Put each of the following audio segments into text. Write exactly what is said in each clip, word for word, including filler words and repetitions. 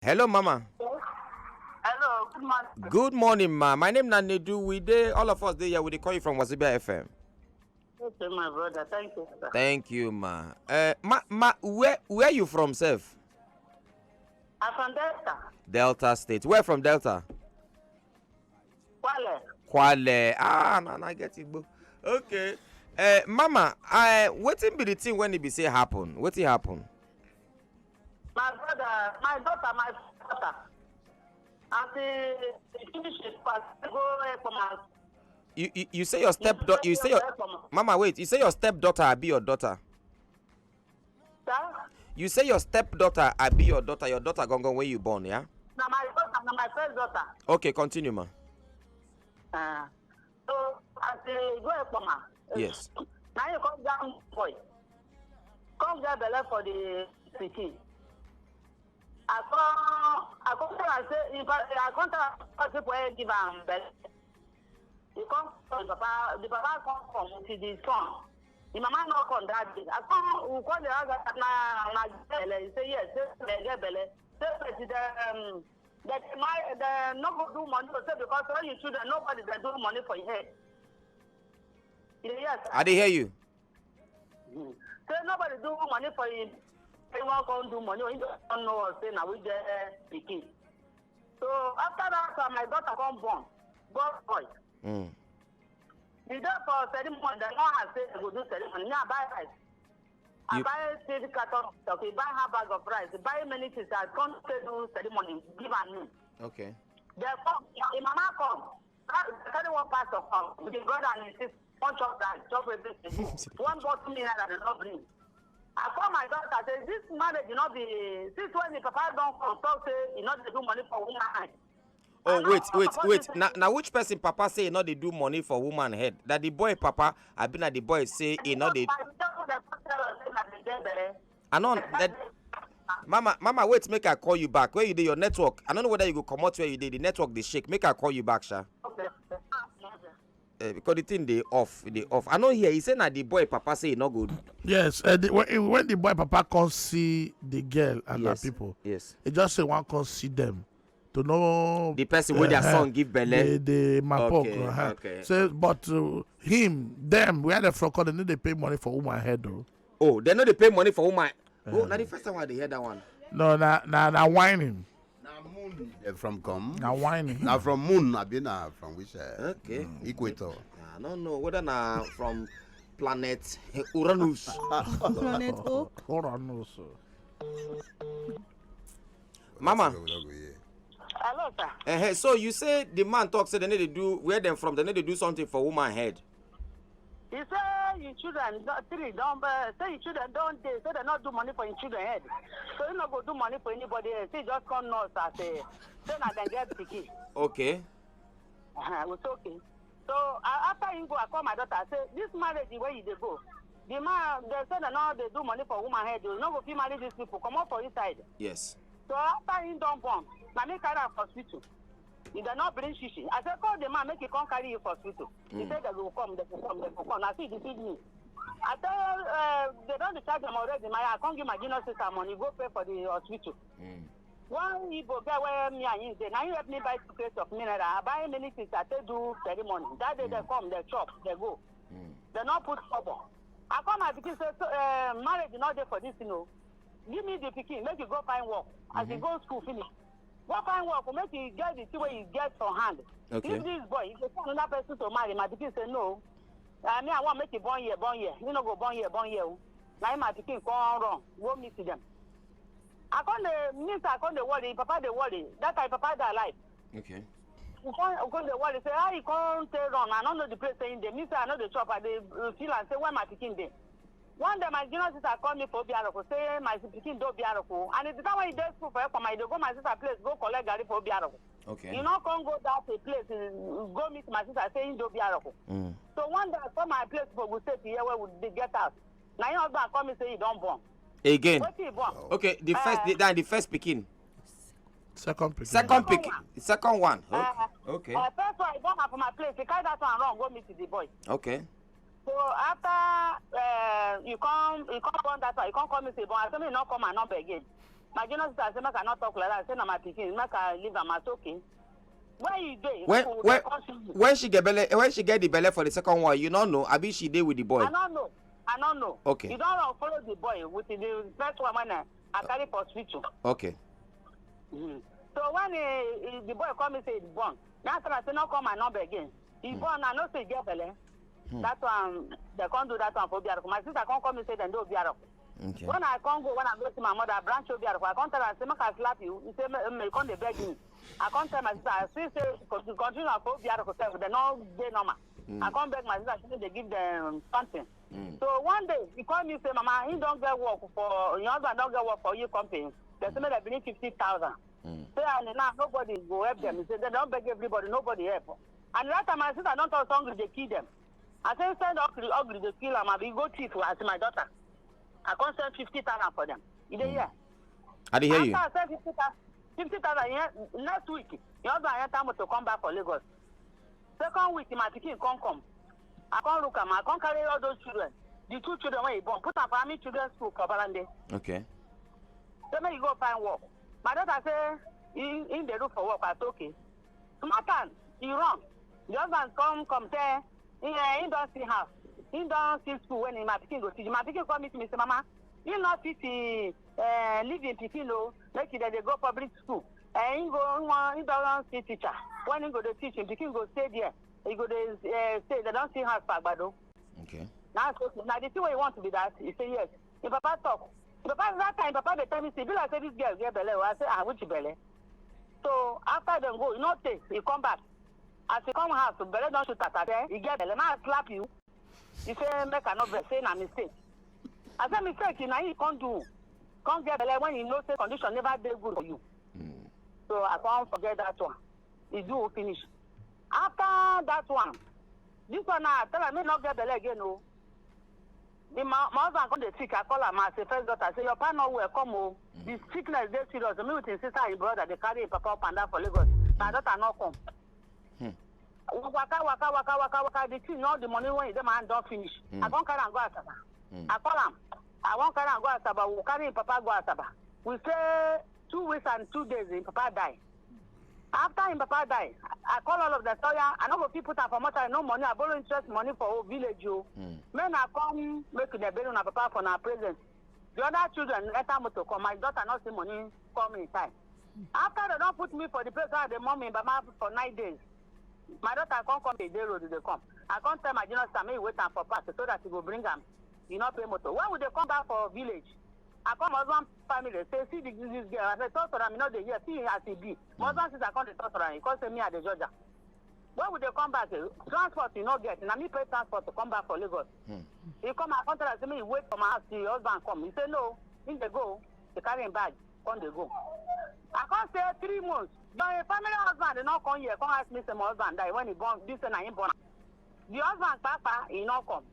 Hello, Mama. Hello, good morning. Good morning, ma. My name na Nedu. We dey, all of us dey here. We dey call you from Wazobia F M. Okay, my brother. Thank you, sir. Thank you, ma. Uh, ma, ma, where where you from, sef? I'm from Delta. Delta State. Where from Delta? Kwale. Kwale. Ah, na na get Igbo. Okay. Uh, Mama, I wetin be the thing when e be say happen? Wetin happen? My brother, my daughter, my daughter. As he finish his class, go Ekpoma. You you, you say your stepdaughter. You say your Mama, wait. You say your stepdaughter abi your daughter? Sir? You say your stepdaughter abi your daughter. Your daughter gangan when you born, yeah? Na my daughter, na my first daughter. Okay, continue, ma. Uh, so as he go Ekpoma. Yes. Now you come down boy. Come get belle for the city. I come, I come tell her say, in fact, I come tell her people wey give am belle. He come tell the papa, the papa come come with the son. The mama no come that day. I come, we call the house na na belle. He say yes, say they get belle. Say but the um, that my the no go do money. Say because all you children nobody dey do money for your head. Yes. I dey hear you. Say nobody do money for him. He wan come do money. He just don't know us say na we get pikin. So after that, uh, my daughter come born. Born boy. Mm. The day for ceremony, the man has said they go do ceremony. Me, I buy rice. I You- buy three carton of stock. He buy her bag of rice. He buy many things. I come to do ceremony. Give her me. Okay. They come. The mama come. Carry one pastor come. The brother and his sister. One chop that. Chop everything. One bottle mineral they not bring. I call my daughter. Say this marriage you not be. Since when the papa don't come talk say he not dey do money for woman. Oh, wait, wait, wait. Now, now which person papa say e no dey do money for woman head? That the boy papa, I been at the boy say e no dey. I know that. Mama, Mama, wait, make I call you back. Where you dey? Your network. I don't know whether you go come out where you dey. The network dey shake. Make I call you back, sha. Eh, because the thing dey off, dey off. I know here. He say na the boy papa say e no go. Yes, uh, the, when, when the boy papa come see the girl and Yes. Her people, Yes. He just say one come see them to know The person wey their uh, son give belle. The, the mapok. Okay, Uh-huh. Okay. So, but uh, him, them, where they from? They need to pay money for woman head though. Oh, they no dey pay money for woman. Oh, na the first time I dey hear that one. No, na na na whining. Na moon dem from come. Na whining. Na from moon, abi na from which? Uh, Okay. Equator. I don't know whether na from planet Uranus. Planet O. Hold on, no, sir. Mama. We no go hear. Hello, sir. Eh, so you say the man talk say they need to do where them from. They need to do something for woman head. He say his children don- three don uh, say his children don dey say they no do money for his children head. So he no go do money for anybody else. He just come know us as a say na dem get pikin. Okay. Uh-huh, it's okay. So uh, after him go, I call my daughter. I say this marriage wey you dey go, the man dem say dem no dey do money for woman head. You no go fit marry these people. Comot for inside. Yes. So after him don born, na me carry am for hospital. If dem no bring shishi, I say call the man make he come carry you for hospital. He say dem go come, dem go come, dem go come. Na so he deceive me. I tell uh, they don discharge am already. My I come give my junior sister money go pay for the hospital. One Igbo girl wey me and him dey, na him help me buy two crates of mineral. I buy many things. I take do ceremony. That day they come, they chop, they go. They no put trouble. I come my pikin say so, uh, marriage no dey for this thing o. Give me the pikin, make you go find work. As you go school finish, go find work, make you get the thing wey you get for hand. Okay. If this boy, if you find another person to marry, my pikin say no. Uh, me, I want make you born here, born here. You no go born here, born here. O. Na him my pikin come run, go meet them. I come dey meet, I come dey worry. Papa dey worry. That time papa dey alive. Okay. He come, he come dey worry. Say how he come take run. I no know the place say him dey. Me say I no dey chop. I dey uh, feel am say where my pikin dey. One day my junior sister call me for Obiaroko. Say my pikin dey Obiaroko. And at the time when he dey school for Ekpoma, he dey go my sister place go collect garri for Obiaroko. Okay. You no come go that uh, place uh, go meet my sister say he dey Obiaroko. Mm. So one day I come my place for Ogun State here where we dey get house. Na him husband call me say he don born. Again. Wetin he born? Okay. The first, Uh, the, then the first pikin. Second pikin. Second Second pikin. one. Second one. Uh, Okay. Uh, first one, he born am for my place. He carry that one run go meet the boy. Okay. So after uh, you come, you come born that one, you come call me say, but I tell me you no call my number again. My junior sister say make I not talk like that. Say na my pikin, make I leave am. I say okay. Where you dey? When People when dey come see you. when she get belle, when she get the belle for the second one, you no know. Abi she dey with the boy. I don't know. I don't know. Okay. You don't run follow the boy with the first one when I, I carry for hospital. Okay. Mm. So when he, he, the boy call me say he born, now I say no call my number again. He born, I know say he get belle. That one they can't do that one for Obiaroko. My sister can't call me say they do Obiaroko. Okay. When I can't go, when I go to my mother, branch Obiaroko, I can't tell her say make I slap you. He say me, me come dey beg me. I can't tell my sister. I still say continue for Obiaroko sef. They no dey normal. I can't beg my sister. Say they give them something. So one day he call me say, "Mama, he don't get work for your husband don't get work for you company. They say make they bring fifty thousand." Say and now nobody go help them. He say they don't beg everybody, nobody help. And that time my sister don't talk hungry they kill them. I say send ugly ugly they kill am. I be go thief as my daughter. I can't send fifty thousand for them. You dey hear? I dey hear you. After I send fifty thousand, fifty thousand yeah, next week, your husband enter motor come back for Lagos. Second week, my pikin come come. I come look am. I come carry all those children. The two children when he born, put am for army children's school for Balande. Okay. Say make you go find work. My daughter say he he dey look for work. I say okay. Small time, he run. The husband come come say he eh, he don see house. He don see school when he, my pikin go teach. My pikin come meet me say, "Mama, he no fit eh, leave him pikin o. Make he dey dey go public school. Eh, he go he wan he don see teacher. When he go dey teach him pikin go stay there. He go dey eh, stay. They don see house for Agbado." Okay. Now I say, "Na the thing wey you want to be that?" He say, "Yes." Him papa talk. Him papa that time him papa dey tell me say, "E be like say this girl get belle o." I say, "Ah, which belle?" So after dem go, e no tey, he come back. As he come house, belle don shoot as I say, "E get belle, ma slap you." He say, "Make I no vex, say na mistake." I say, "Mistake na you come do. Come get belle when you know say condition never dey good for you." So I come forget that one. E do finish. After that one, this one now, I tell am make no get belle again o. The ma my husband come dey sick, I call am as a first daughter, say your pa no well, come o. The sickness dey serious. Me with him sister and him brother dey carry him papa up and down for Lagos. My daughter no come. We waka waka waka waka waka the thing all the money wey dey my hand don finish. I come carry am go Asaba. I call am. I wan carry am go Asaba. We carry him papa go Asaba. We stay two weeks and two days, him papa die. After him papa die, I call all of them, say, "Oya, I no go fit put am for mortuary, no money, I borrow interest money for whole village o. Make una come, make una bury una papa for una present." The other children enter motor come, my daughter no see money come inside. After they don put me for the place where I dey mourn him mama for nine days, my daughter come come dey dey road dey come. I come tell my junior sister make he wait am for park so that he go bring am. He no pay motor. When we dey come back for village, I come my husband family say, "See the, this girl." I say, "Talk to am, he no dey hear. See as he be." My husband sister come dey talk to am. He come say me I dey judge am. When we dey come back, eh, transport you no get. Na me pay transport to come back for Lagos. He come, I come tell am say make he wait for my house till your husband come. He say no. He dey go. He carry him bag, come dey go. I come stay three months. My family husband dey not come here, come ask me say my husband die when he born. This say na him born. The husband papa, he no come.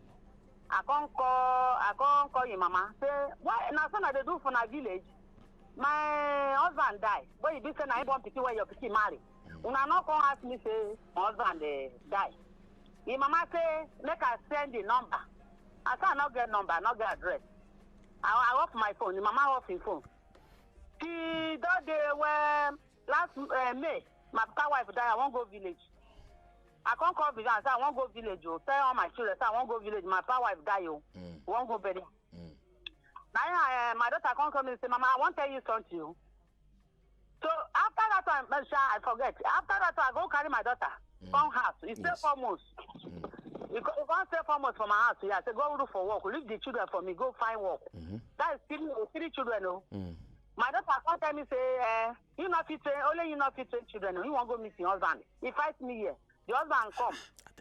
I come call, I come call him mama. Say, "Why na so na dey do for na village? My husband die, but he be say na him born pikin wey your pikin marry. Una no come ask me say my husband eh, die." Him mama say make I send the number. I say I no get number, I no get address. I, I off my phone. Him mama off him phone. Till that day when last uh, May, my papa wife die, I wan go village. I come call village and say I wan go village o. Tell all my children say I wan go village. My papa wife die o. Wan go bury. Na him, uh, my daughter come call me say, "Mama, I wan tell you something o." So after that time, uh, sha, I forget. After that time, I go carry my daughter come house. He stay Yes. Four months. He co- he come stay four months for my house. Yeah, I say go look for work. Leave the children for me. Go find work. That is three, three children o. My daughter come tell me say, eh, "You no fit train, only you no fit train children o. You wan go meet your husband." He fight me here. The husband come,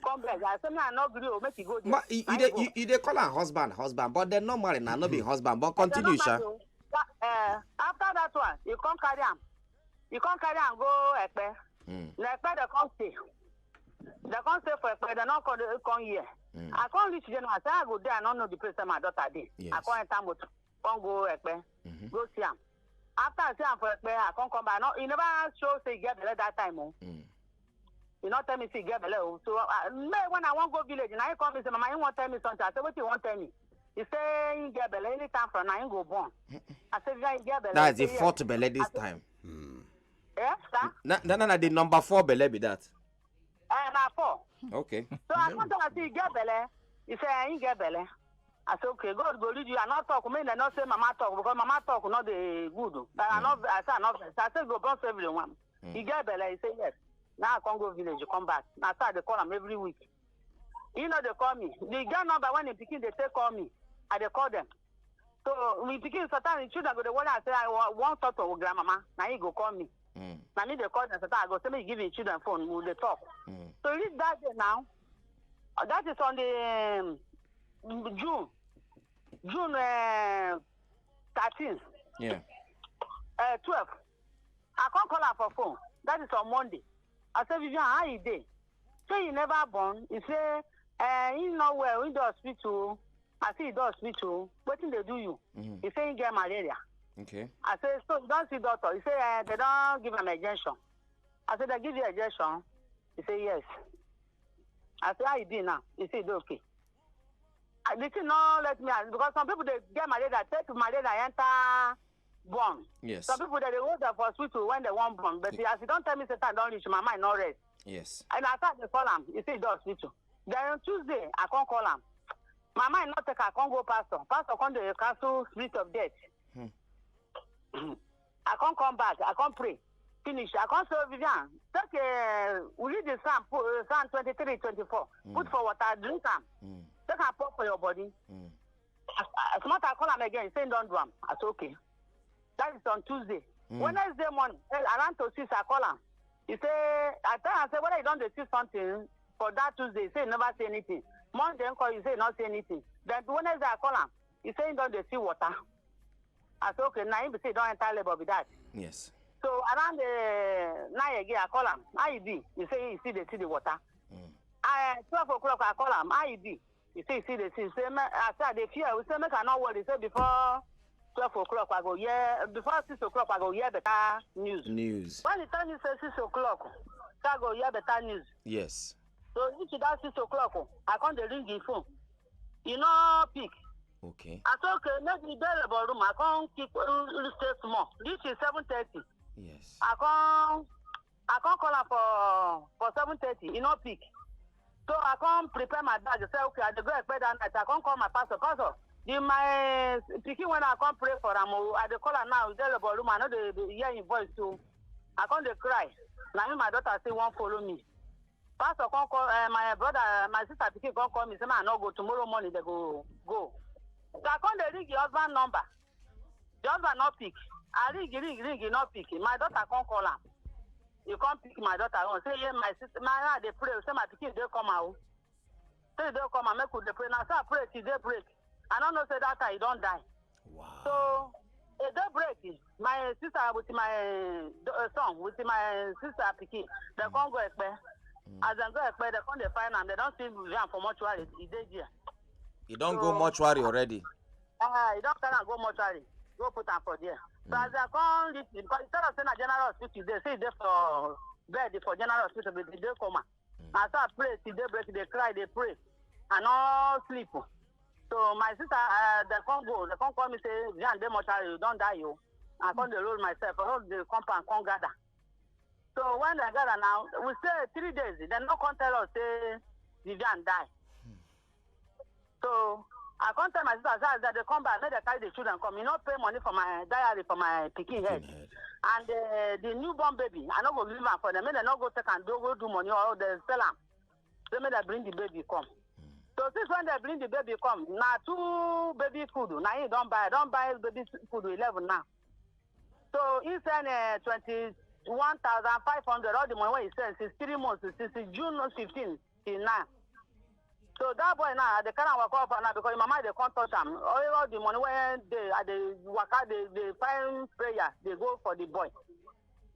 come beg. I say me I no gree o, make he go there. Ma, you, Na you, him dey, go. You, you dey call am husband, husband, but dem no marry na, no be husband, but They no continue, sha. marry o. That, eh, after that one, he come carry am. He come carry am go Ekpe. Na Ekpe they come stay. They come stay for Ekpe. They no come, they come here. I come reach there now. I say I go there. I no know the place where my daughter dey. I Yes. come enter motor. Come go Ekpe. Go see am. After I see am for Ekpe, I come come back. No, he never show say he get belle that time o. He no tell me say he get belle o. So uh, me when I wan go village, na he come me say, "Mama, you wan tell me something?" I say, "Wetin you wan tell me?" He say he get belle, anytime from now he go born. I say, "Vivian, you get belle?" That's He the say, fourth "Yes." belle this I say, time. Hmm. "Eh, sir?" Na na na na the number four belle be that. Eh, na four. Okay. So I come tell am say, "You get belle?" He say, "Eh, he get belle." I say, "Okay, God go lead you." I no talk. Me, dem no say mama talk because mama talk no dey good. But I no, I say I no vex. I say, "Go born for everyone." He get belle. He say, "Yes." Now I come go village, come back. Na so I dey call am every week. He no dey call me. The girl number when him pikin dey take call me, I dey call them. So him pikin sometimes him children go dey worry and say, "I wa- wan talk to grandmama." Na he go call me. Mm. Na me dey call them sometimes. I go say, "Make you give him children phone, we dey talk." Mm. So reach that day now. Uh, that is on the um, June, June uh, thirteen, Yeah. uh, twelve. I come call her for phone. That is on Monday. I say, "Vivian, how you dey?" Say you never born. He say, "Eh, he no well. He dey hospital." I say, "You dey hospital. Wetin dey do you?" Mm. He say he get malaria. Okay. I say, "So you don see doctor?" He say, "Eh, they don give am injection." I say, "They give you injection?" He say, "Yes." I say, "How you be now?" He say, "He dey okay." I, the thing no let me out because some people dey get malaria, take malaria enter born. Yes. Some people dey dey hold them for hospital when they wan born, but as he don tell me say time don reach, my mind no rest. Yes. And as I dey call am, he say he dey hospital. Then on Tuesday, I come call am. My mind no take, I come go pastor. Pastor come dey cancel spirit of death. Hmm. I come come back, I come pray. Finish. I come say, "Vivian, take a, we read the Psalm, put, uh, Psalm twenty-three, twenty-four. Put for water, drink am. Mm. Take am pour for your body." Mm. As, as much I call am again, he say he don do am. I say, "Okay." That is on Tuesday. Mm. Wednesday morning, eh, around to six, I call am. He say, I tell am say whether he don dey see something for that Tuesday. He say he never see anything. Monday, he call, he say he no see anything. Then Wednesday, I call am. He say he don dey see water. I say, "Okay, na him be say he don enter labor be that." Yes. So around the nine again, I call am. "How you be?" He say he still dey see the water. Mm. I, twelve o'clock, I call am. "How you be?" He say he still dey see. Say, me, I say, "I dey fear." He say, "Make I no worry." Say, "Before twelve o'clock, I go hear. Before six o'clock, I go hear better news." News. When he tell me say six o'clock, say I go hear better news. Yes. So reach that six o'clock, oh, I come dey ring him phone. He no pick. Okay. I say, "Okay, maybe he dey labor room." I come keep uh, stay small. Reach is seven thirty. Yes. I come, I come call am for for seven thirty. He no pick. So I come prepare my bag. Say, "Okay, I dey go Ekpe that night." I come call my pastor. "Pastor, the my pikin when I come pray for am, oh, I dey call am now. He dey labor room. I no dey dey hear him voice too." I come dey cry. Na him my daughter say wan follow me. Pastor come call, uh, my brother, my sister pikin come call me. Say, "Ma, I no go. Tomorrow morning they go go." So I come dey ring the husband number. The husband no pick. I ring, ring, ring, he no pick. My daughter come call am. He come pick my daughter own. Say, "Yeah, my sister, my, I dey pray." Say, "My pikin dey come out." Say, "Dey come out, make we dey pray." Now so I pray till day break. I no know say that time he don die. Wow. So e dey break. My sister with my uh, son with my sister pikin, they come go Ekpe. As dem go Ekpe, they come dey find am. They don see Vivian for mortuary. E dey there. You don go mortuary already. Ah, you don carry am go mortuary, go put am for there. So as I come reach, because instead of say na general hospital dey, say e dey for bed for general hospital, but e dey coma. As I pray till day break, dey cry, dey pray. I no sleep. So my sister, uh, they come go, they come call me say, "Vivian dey mortuary, you don die, you." I come dey roll myself, all the compound come gather. So when they gather now, we stay three days. They no come tell us say Vivian die. So I come tell my sister, say, as they come back, make they carry the children come. You no pay money for my diary for my pikin head. Pikin head. And uh, the newborn baby, I no go leave am for them. Make they no go take and do, go do money or they sell am. Say make they bring the baby come. So since when they bring the baby come, na two baby food. Na him don buy. Don buy baby food eleven now. So he send uh, twenty one thousand five hundred. All the money wey he send since three months, since June fifteen till now. So that boy now, they carry am waka up and now because him mama dey come touch am. All, all the money wey dey, I dey waka, dey dey find prayer, dey go for the boy.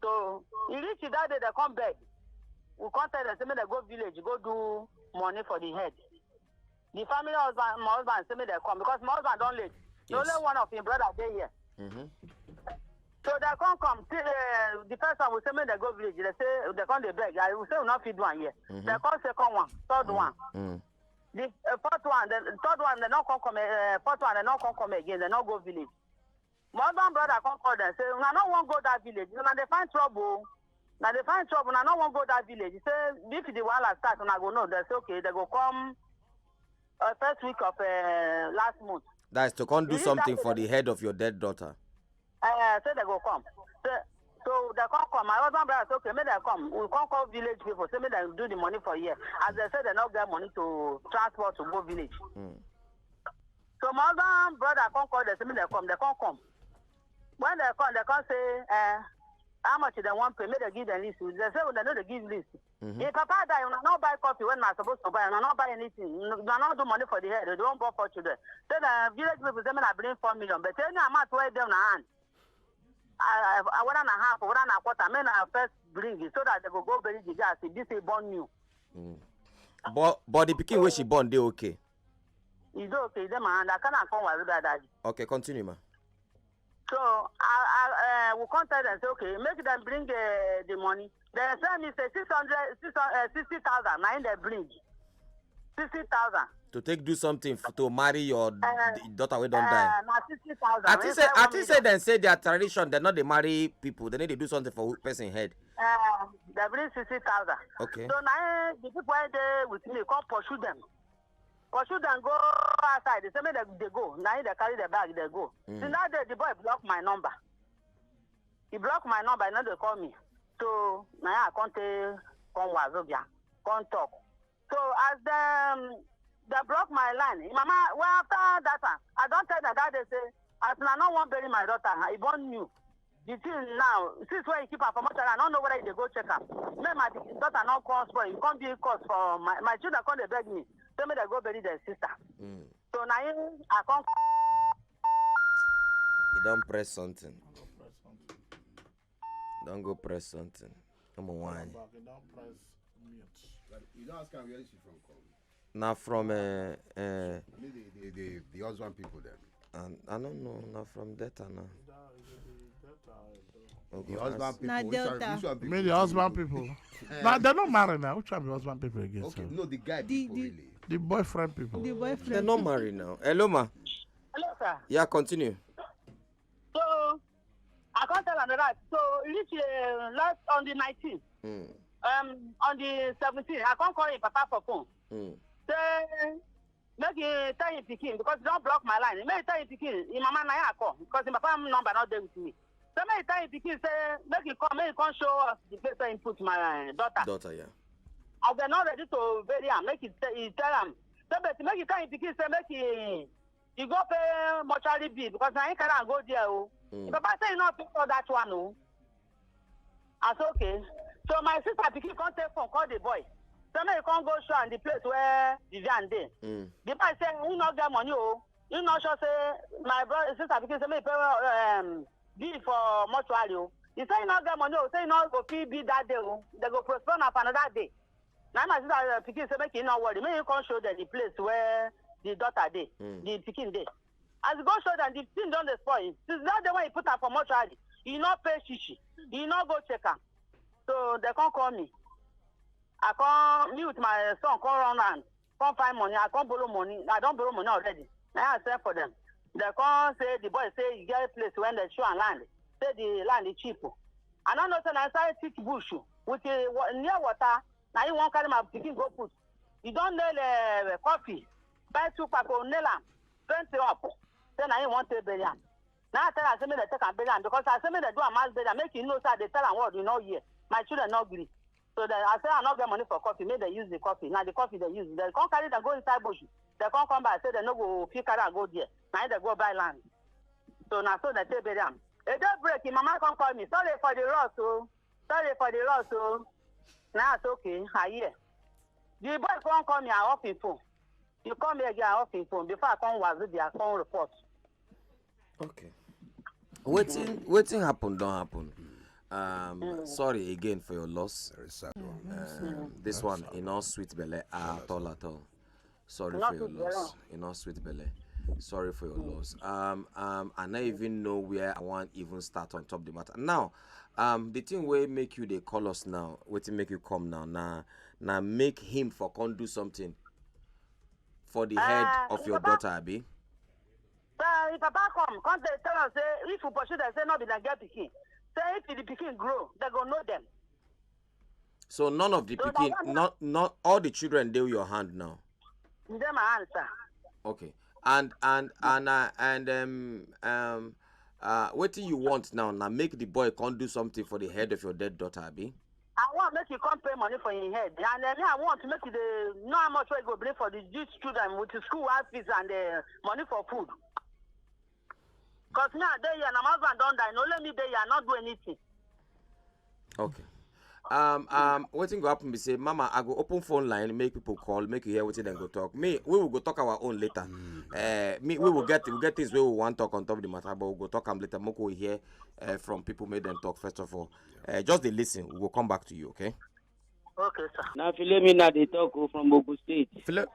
So he reach that day, they come beg. We come tell them say make they go village, go do money for the head. The family husband, my husband say make they come because my husband don late. The Yes. Only one of him brother dey here. Mm-hmm. So they come come. See, uh, the first one we say make they go village. They say they come dey beg. I will say we no fit do am here. They come second one, third one. Mm. The uh, fourth one, the third one, they not come come. Uh, fourth one, they not come come again. They not go village. My husband brother come call them. Say, "Una no wan go that village. Una dey find trouble. Una dey find trouble. Una no wan go that village." He say, "If the wahala start, una go know." They say, "Okay." They go come uh, first week of uh, last month. That is to come do something for the head of your dead daughter. Uh, say they go come. Say, so they come come. My husband brother say, "Okay, make they come." We come call village people. Say make they do the money for here. As they say they no get money to transport to go village. Mm. So my husband brother come call them. Say make they come. They come come. When they come, they come say, eh, "How much they want pay?" Make they give them list. They say, "Well, they know they give list." Mm-hmm. If papa die, una no buy coffee when I supposed to buy. Una no buy anything. Una no do money for the head. They don't buy for children. Say the village people say make I bring four million. But any amount where them na hand, I, I, I whether na half, whether na quarter, make na first bring it so that they go go bury the gas. If this is born new. Mm. But but the pikin wey she born dey okay. It's okay. Them hand. I can't come with that. Okay, continue, ma. So I, I uh, we come tell them say, "Okay, make them bring uh, the money." They send me say six hundred, six hundred, uh, sixty thousand. Now they bring sixty thousand. To take do something f- to marry your d- daughter wey don die. Uh, na sixty thousand. I think say I think say dem say their tradition dem no dey marry people, dem no dey do something for person head. Uh, they bring sixty thousand. Okay. So now the people wey dey with me come pursue them. Pursue them go outside. They say make they, they go. Now they carry the bag, they go. Mm. Since that day, the boy block my number. He block my number. He no dey call me. So now I come take come Wazobia, come talk. So as them they block my line, mama, well after that time, I don't tell them that they say as I no wan bury my daughter, I born new. The thing now, since when you keep her for mortuary, I don't know whether they go check her. Me my daughter no cause for you, come be cause for my my children come they beg me. Tell me they go bury their sister. Mm. So now I come. You don't press something. Don't go press something. Come on, why? Back, you don't press mute. You don't ask her where she from come. Now from uh, uh, Maybe the, the, the, the husband people then. And I don't know. Now from Delta now. That is the Delta. Okay. The husband people. Na Which one, Delta. which one people Me, the do you husband know? people. Now they no marry now. Which one be husband people again? Okay, Sir? No, the guy The- people the- really. The boyfriend people. The boyfriend. They're not married now. Hello, ma. Hello, sir. Yeah, continue. So I can't tell another. So reach uh, last on the nineteenth. Mm. Um, on the seventeenth, I can't call him papa for phone. Mm. Say make he tell him pikin because he don't block my line. Make he tell him pikin. Him mama na him I call because him papa number not there with me. So make he tell him pikin say make he come, make he come show us the place where he put my daughter. Daughter, yeah. As they're not ready to bury him, make he, tell, he tell him. So but make he tell him pikin say make he he go pay mortuary bill because na him carry am go there o. Mm. Him papa say he no pay for that one o. I say okay. So my sister pikin come take phone call the boy. Say make he come go show am the place where Vivian dey. Mm. The boy say he no get money o. He no sure say my brother sister pikin say make he pay um, bill for mortuary o. He say he no get money o. Say he no go fit be that day o. They go postpone am for another day. Na my sister uh, pikin say make he no worry. Make he come show them the place where the daughter dey, Mm. the pikin dey. As he go show them, the thing don dey spoil. Since that day when he put am for mortuary, he no pay shishi. He no go check am. So they come call me. I come me with my son come run am, come find money. I come borrow money. I don borrow money already. Na I send for them. They come say the boy say he get place when they show am land. Say the land is cheap. I no know say na inside thick bush with uh, wa- near water. Na him wan carry my pikin go put. He don nail uh, coffee, buy two kpako, nail am, paint it up. Say na him wan take bury am. Na I tell am say make dem take am bury am because I say make dem do am mass burial, make he know say I dey tell am word, he no hear. My children no gree. So then I say I no get money for coffee, make dem use the coffee. Na the coffee dem use. Dem come carry dem go inside bush. Dem come come back say dem no go fit carry am go there. Na him dem go buy land. So na so dem take bury am. E dey break, him mama come call me. Sorry for the loss o. Sorry for the loss o. Na I say okay, I hear. The boy come call me, I off him phone. He call me again, I off him phone. Before I come Wazobia, I come report. Okay. Wetin wetin happen don happen. Um, sorry again for your loss. Very sad one. Um, this one e no sweet belle at all at all. Sorry Not for your sweet loss. belle. E no sweet belle. Sorry for your loss. Um, um, I no even know where I wan even start on top the matter. Now, um, the thing wey make you dey call us now, wetin make you come now? Na na make him for come do something. for the head uh, of your daughter, abi? Uh, if papa come, come tell us say if you pursue them, say no be dem get pikin. Say if the pikin grow, they go know them. So none of the so pikin, not not all the children dey your hand now. Dey my hand, sir. Okay. And and and uh, and um um uh wetin you want now na make the boy come do something for the head of your dead daughter, abi? I want make you come pay money for him head, and then I want make you dey know how much wey go bring for the these children with the school house fees and the money for food. Cause me I dey here, na my husband don die, na only me dey here, I no do anything. Okay. Um, um, wetin go happen be say, Mama, I go open phone line, make people call, make you hear wetin dem go talk. Me, we will go talk our own later. Uh, me, we will get we get things we will want talk on top of the matter, but we go talk am later. Make we hear uh, from people, make them talk first of all. Uh, just dey listen. We will come back to you, okay? Okay, sir. Na Philomena dey talk o from Ogun State. Philo-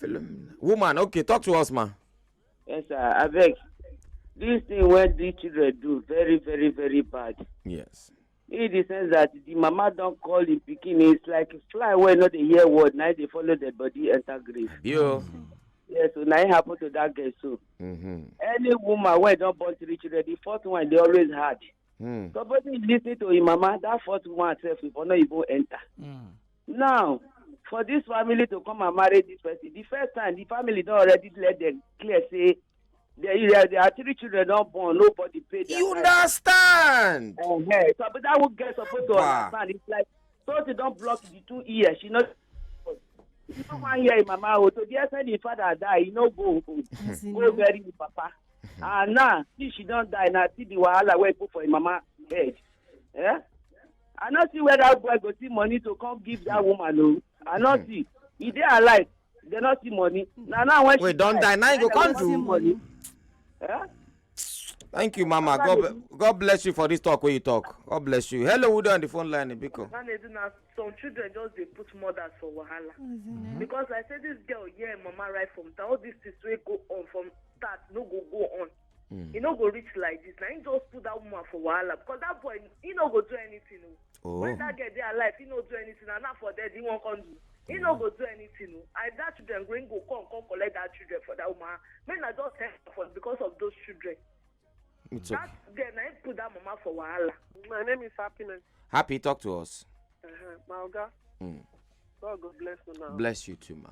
Philomena. Woman, okay, talk to us, ma. Yes, sir. Abeg, this thing wey these children do very, very, very bad. Yes. In the sense that the mama don call him pikin, it's like fly wey no dey hear word, na dey follow the body enter grave. Yo. Yes, so na it happen to that girl so. Mm-hmm. Any woman wey don born three children, the fourth one dey always hard. Hmm. Suppose he listen to him mama, that fourth one sef, if no even enter. Hmm. Now, for this family to come and marry this person, the first time, the family don already let them clear say they, they, their three children don born, nobody pay their You rent. Understand? Uh-huh. So, but that would get supposed to Bah. Understand. It's like, so they don't block the two ears. She not, she don't want hear him mama. Oh, to the extent the father die, he no go home. As in Go no. Bury him papa. And now, since she don die, now see the wahala wey put for him mama head. Eh? I no see where that boy go see money to come give that woman. No, I no see. He dey alive. They no see money. Now, now when Wait, she don die, now you go come do. Money. Eh? Thank you, Mama. God, God bless you for this talk where you talk. God bless you. Hello, who dey on the phone line, Biko? Some children just dey put mothers for wahala. Because I say this girl, yeah, mama, right from that, all these things wey go on from that no go go on. Mm. E no go reach like this. Na him just put that woman for wahala because that boy, he no go do anything. Oh. Oh. When that girl dey alive, he no do anything. And now for dead, he won't come do. He no go do anything. Oh. I that children go, him go come, come collect that children for that woman. Men are just help for because of those children. It's okay. That girl, na him put that mama for wahala. My name is Happiness. Happy, talk to us. Uh-huh. My oga, Mm. God go bless you now. Bless you too, ma.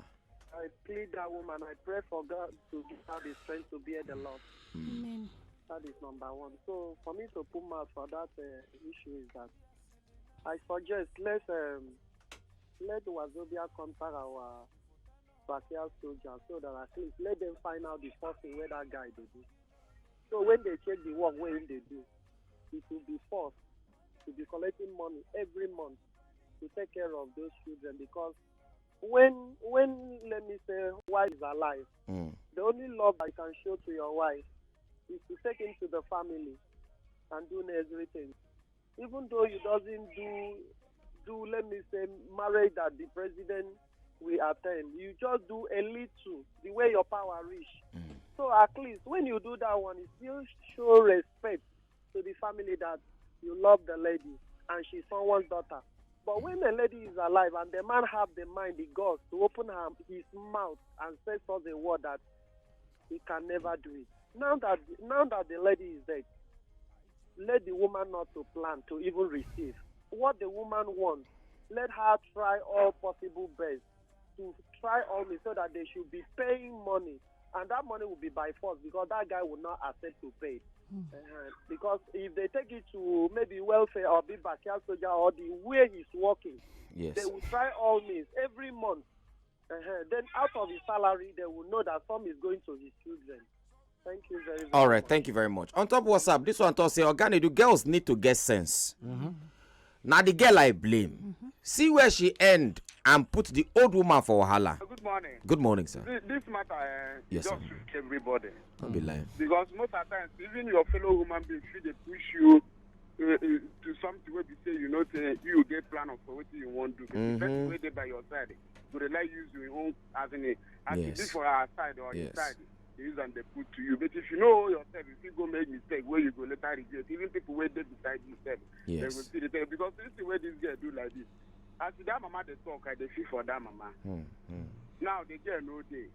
I plead that woman. I pray for God to give her the strength to bear the loss. Mm. Amen. That is number one. So for me to put mouth for that uh, issue is that I suggest let um, let Wazobia contact our backyard soldiers so that at least let them find out the first thing where that guy dey do. So when they check the work wey him dey do, it will be forced to be collecting money every month to take care of those children because when when let me say wife is alive, Mm. the only love I can show to your wife is to take him to the family and do everything. Even though you doesn't do do let me say marriage that the president will attend, you just do a little the way your power reach. Mm. So at least when you do that one, it still show respect to the family that you love the lady and she's someone's daughter. But when the lady is alive and the man have the mind, the guts to open her, his mouth and say such a word that he can never do it. Now that now that the lady is dead, let the woman not to plan to even receive. What the woman wants, let her try all possible best to try all means so that they should be paying money, and that money will be by force because that guy will not accept to pay. Uh, because if they take it to maybe welfare or be backyard soldier or the way he's working, Yes. they will try all means every month. Uh, then out of his salary, they will know that some is going to his children. Thank you very, very All right, much. Thank you very much. On top of WhatsApp, this one talk say, Oga Nedu, girls need to get sense. Now the girl I blame. See where she end and put the old woman for wahala. Good morning. Good morning, sir. This, this matter uh, Yes, just sir. Shook everybody. Don't be lying. Because most of the times, even your fellow human being, if they push you uh, uh, to something where they say you know say you get plan of for what you want to do. But the person Mm-hmm. Where they by your side, go they like use your own as in a, as Yes. It is for our side or his Yes. Side. They use and they put to you. But if you know yourself, if you go make mistake, where you go later regret. Even people where they beside yourself, they Yes. Will see the thing. Because this is where this girl do like this. As that mama they talk, I they feel for that mama. Hmm, hmm. Now the girl no day.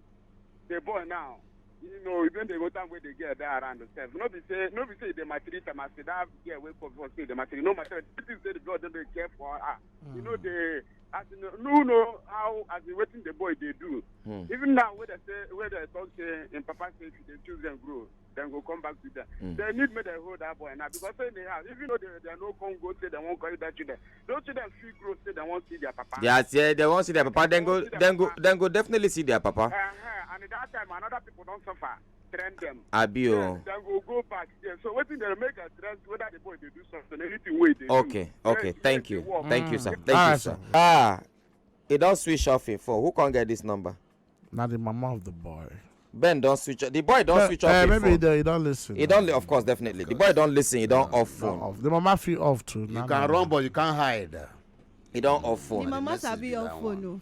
The boy now, you know, even the go time wey the girl dey around herself. No be say, no be say they maltreat am as that girl wey come for say they maltreat. No matter, this is say the girl don dey care for her. You know, they, as you know, no know how, as in wetin the boy dey do. Even now, wey they say, wey they talk say, im papa say if they choose them grow, then go come back to them. They need make they hold that boy now because say they have, even though they, they no come go say they won't carry that children. Those children fit grow say they won't see their papa. They are say they won't see their papa. Then go, then go, then go definitely see their papa. Uh-huh. And at that time, another people don't suffer. Train them. Abi o. Then go go back there. So wetin they make a dress whether the boy they do something, anything way they do. Okay, okay. Thank you. Thank you, sir. Thank you, sir. Ah, it don't switch off it for. Who can't get this number? Not the mama of the boy. Ben don't switch. The boy don't switch off it. Maybe he don't listen. He don't, of course, definitely. The boy don't listen. He don't off phone. The mama feel off too. You can run, but you can't hide. He don't off phone. The mama sabi off phone.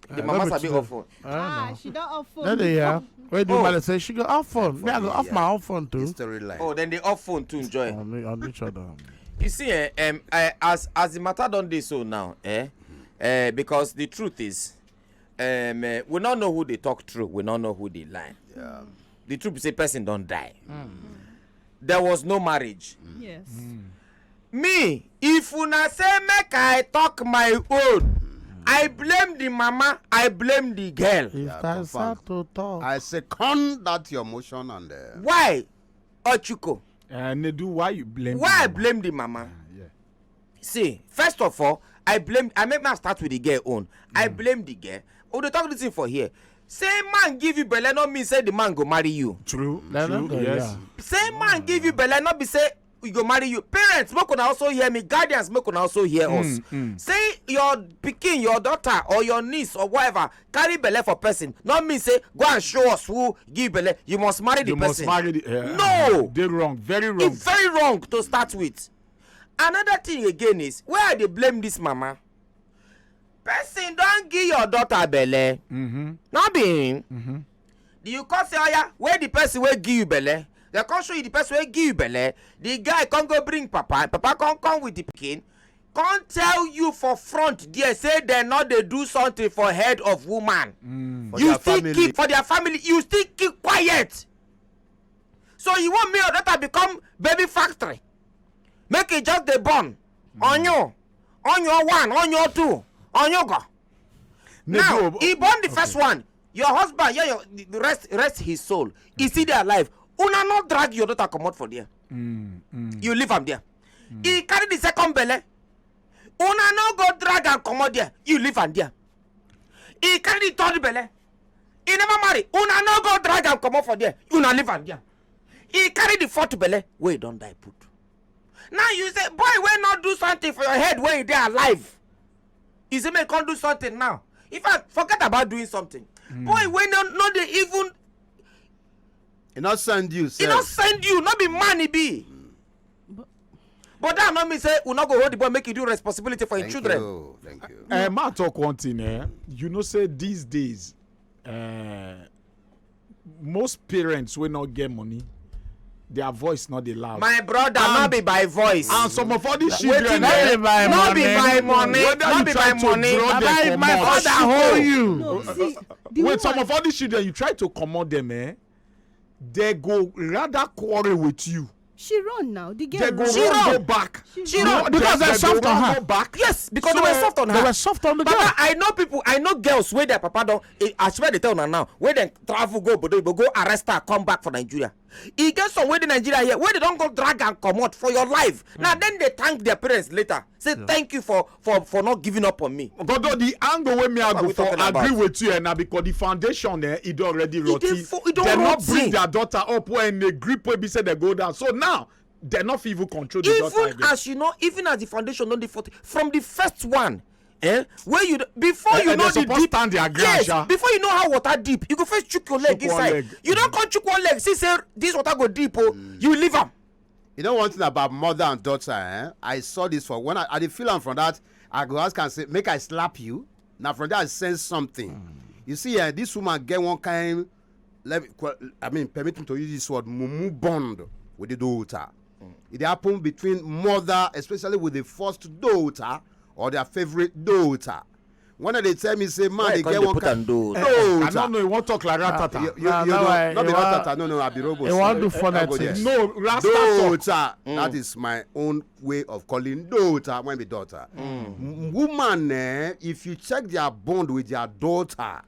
The mama sabi off phone. Ah, she don't off phone. Then they hear. Where do you say she go off phone? Me, I go off my off phone too. History line. Oh, then they off phone too, enjoy. On each other. You see, eh, um, I, as as the matter don't dey so now, eh, eh, because the truth is, um, eh, we don't know who they talk true, we don't know who they lie. Yeah. The truth is, a person don't die. There was no marriage. Yes. Me, if una say make I talk my own, I blame the mama, I blame the girl. If I start to talk, I second that your motion and uh, why, Ochuko? Uh, Nedu, why you blame? Why I blame the mama? Uh, yeah. See, first of all, I blame. I make me start with the girl own. I blame the girl. Oh, they talk this thing for here. Say man give you belle, not mean say the man go marry you. True. True. Yes. Say man give you belle, not be say we go marry you. Parents, make una also hear me. Guardians, make una also hear us. Say your pikin, your daughter, or your niece, or whatever, carry belle for person. Not mean say go and show us who give belle. You must marry the person. You must marry the. Uh, no. They wrong. Very wrong. It's very wrong to start with. Another thing again is where I dey blame this mama. Person don't give your daughter belle. Mm-hmm. Not be him. Mm-hmm. Do you come say, oh yeah, where the person will give you belle? They come show you the person will give you belle. The guy can't go bring papa. Papa can't come with the pikin. Can't tell you for front there say they not they do something for head of woman. Mm. You still keep for their family. You still keep quiet. So you want me or daughter become baby factory? Make it just the born. Mm. On you. On your one, on your two, on your go. Now, he born the first one. Your husband, yeah, your, the rest, rest his soul. Is he there alive? Una not drag your daughter come out for there. Mm, mm. You leave am there. Mm. He carry the second belle. Una no go drag and come out there. You leave am there. He carry the third belle. He never marry. Una no go drag and come out for there. Una leave am there. He carry the fourth belle. Where he don't die put. Now you say, boy, wey not do something for your head when you dey alive. Is it may come do something now? In fact, forget about doing something. Mm. Boy, wey no no dey even. He not send you. He not send you. Not be man he be. But that not mean say we not go hold the boy make you do responsibility for his children. Thank you. Thank you. Uh, ma talk one thing. Eh? You know say these days, uh, most parents will not get money. Their voice not dey loud. My brother, not be by voice. And some of all these children, not be by money. Not be by money. Baba, if my father hold you. No, see, wait, some of all these children, you try to comot them, eh? They go rather quarrel with you. She run now. The girl go back. She run because they soft on her. Yes, because they were soft on her. They were soft on the girl. Baba, I know people, I know girls where their papa don't, eh, I swear they tell her now, where they travel go, but they go arrest her, come back for Nigeria. E get some wey dey Nigeria here, wey they don't go drag and comot for your life. Now then they thank their parents later. Say thank you for, for, for not giving up on me. But the angle wey me I go for agree with you, and now because the foundation, eh, it already rotten. They not bring their daughter up when they grip wey be say they go down. So now they not fit even control the daughter again. Even as you know, even as the foundation don dey forty from the first one, eh? Where you before you know the deep, stand their ground, yes, before you know how water deep, you go first chook your leg inside. You don't come chook one leg, see say this water go deep, oh, you leave am. You know one thing about mother and daughter, eh? I saw this for when I, I dey feel am from that. I go ask and say, make I slap you. Now from there I sense something. You see, eh, this woman get one kind. Let me, I mean, permit me to use this word, mumu bond with the daughter. It happened between mother, especially with the first daughter or their favorite daughter. When they tell me say man, Why they you come get dey one put kind am do? Daughter. I don't know. You want talk like ratata? You, you, Nah, you nah, know, why? not be You want- ratata. No, no, I be robot. You want do I- I funny go there. things. No, Rasta Daughter, talk. that is my own way of calling daughter when be daughter. M- Woman, eh, if you check their bond with their daughter,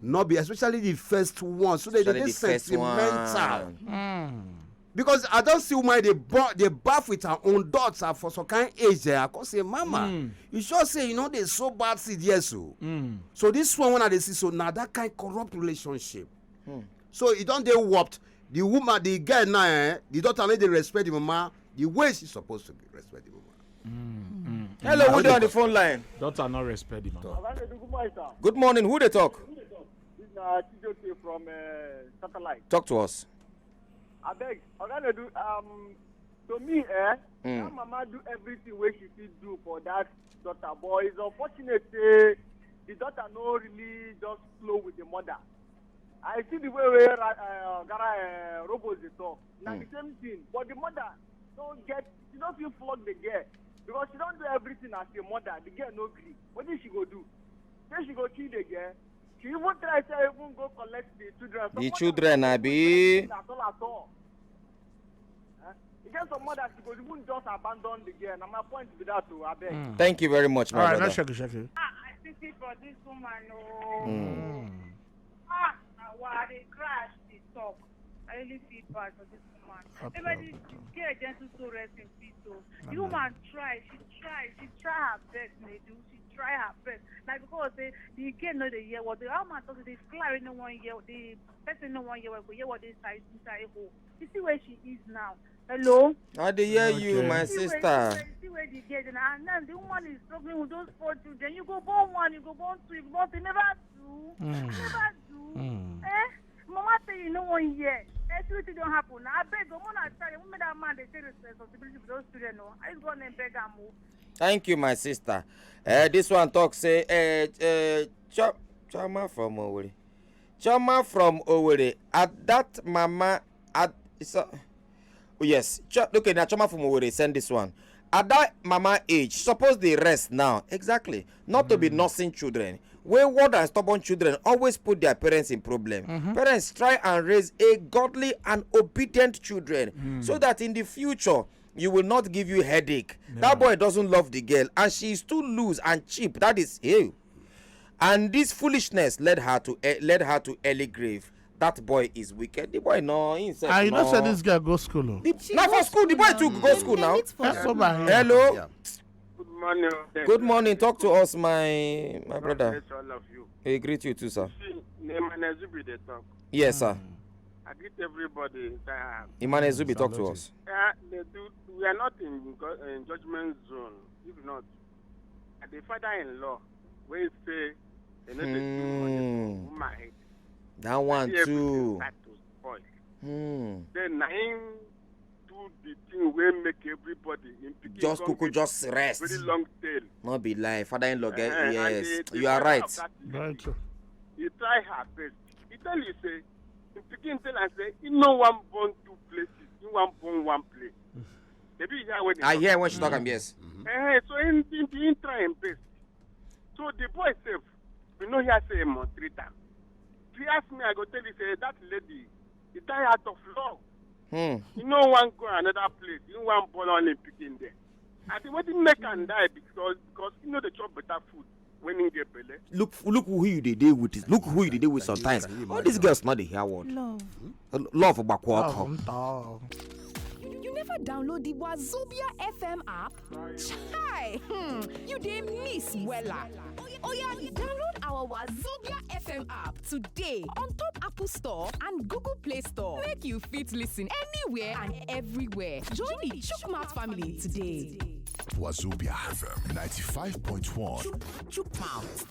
not be especially the first one, so they Especially dey the first sentimental. One. Because I don't see why they bo- they bath with her own daughter for some kind age there. I can say, Mama, you sure say you know they so bad seed, yes, so. So this one when I dey see so now that kind corrupt relationship. So it don't they warped. The woman, the girl now, eh, the daughter need to respect the mama the way she's supposed to be respect the mama. Hello, who dey on the phone line? Daughter not respect the mama. Oga Nedu, good morning, sir. Good morning. Who dey talk? This na Chijoke from uh, Satellite. Talk to us. Abeg, Oga Nedu, um, to me, eh, Mm. that mama do everything wey she fit do for that daughter, but it's unfortunate say the daughter no really just flow with the mother. I see the way wey uh, Gara uh, Robos dey talk. Na the same thing, but the mother no get, she no fit flog the girl because she don do everything as a mother. The girl no gree. Wetin she go do? Say she go kill the girl. She even try say even go collect the children. Some The mother children, no abi? At all, at all. Eh? E get some mother she go even just abandon the girl. Na my point be that o, abeg. Thank you very much, All my right, brother. Let's check it, check it. Ah, I pity for this woman. Oh. Ah, na wa I dey cry, she dey talk. I really feel bad for this woman. Everybody, girl, gentle soul, rest in peace. So the woman try, she try, she try her best, Nedu. She try her best. Like because the the girl no dey hear what the woman talk. The cry no one hear. The person no one hear. Go hear what they say inside hole. You see where she is now. Hello. I dey hear you, Okay. my See where- sister. See where, see where the girl dey now. And now the woman is struggling with those four children. You go born one, you go born two, you go born three. Never do. Never do. Eh? Mama say you no one hear. Eh, see wetin don happen. I beg, go on and try. Make that man dey take responsibility for those children. No, I just go and beg am o. Thank you, my sister. Uh, this one talk say, uh, uh, Cho- Choma from Owerri. Choma from Owerri. At that mama, at so, oh yes, Cho- okay, now Choma from Owerri send this one. At that mama age, suppose they rest now. Exactly. Not to be nursing children. Wayward and stubborn children always put their parents in problem. Parents, try and raise a godly and obedient children so that in the future you will not give you headache. That boy doesn't love the girl, and she is too loose and cheap. That is hell. And this foolishness led her to e- led her to early grave. That boy is wicked. The boy no himself. Ah, you know, no. Say this girl go school. Oh. The, na for school. The boy too go school now. That's so bad. Hello. Good morning. Good morning. Talk to us, my my brother. All of you. I greet you too, sir. See, Neman Ezubi dey talk. Yes, sir. I greet everybody. Uh, Emmanuel Zubi, talk to us. uh, they do, we are not in, go- in judgment zone. If not, uh, the father-in-law will say they know they do money Hmm. for woman head. That one Everything too. Start to spoil. Hmm. Then na him do the thing wey make everybody in pikin Just come kuku, get just rest. Very long tail. Not be lie. Father-in-law get Eh, and yes. the- the You are father right. Of that Very lady, true. He try her best. He tell you say, he pikin tell am say he no wan born two places. He wan born one place. Maybe he hear when I hear when she talk am, yes. Eh, so he, he, he try him best. So the boy sef, we no hear say he maltreat am. If you ask me, I go tell you say that lady, he die out of love. Hmm. He no wan go another place. He wan born only pikin there. I think wetin make am die because because he no dey chop better food when he get belle. Look, look who you dey dey with. Look who you dey dey with sometimes. All these girls not dey hear word. Love. Love gbakwa ọkụ. Oh, You never download the Wazobia F M app? Chai! Hmm, you dey miss wella. Oya, download our Wazobia F M app today on top Apple Store and Google Play Store. Make you fit listen anywhere and everywhere. Join the Chukmat family today. Wazobia F M ninety-five point one. Chukmat.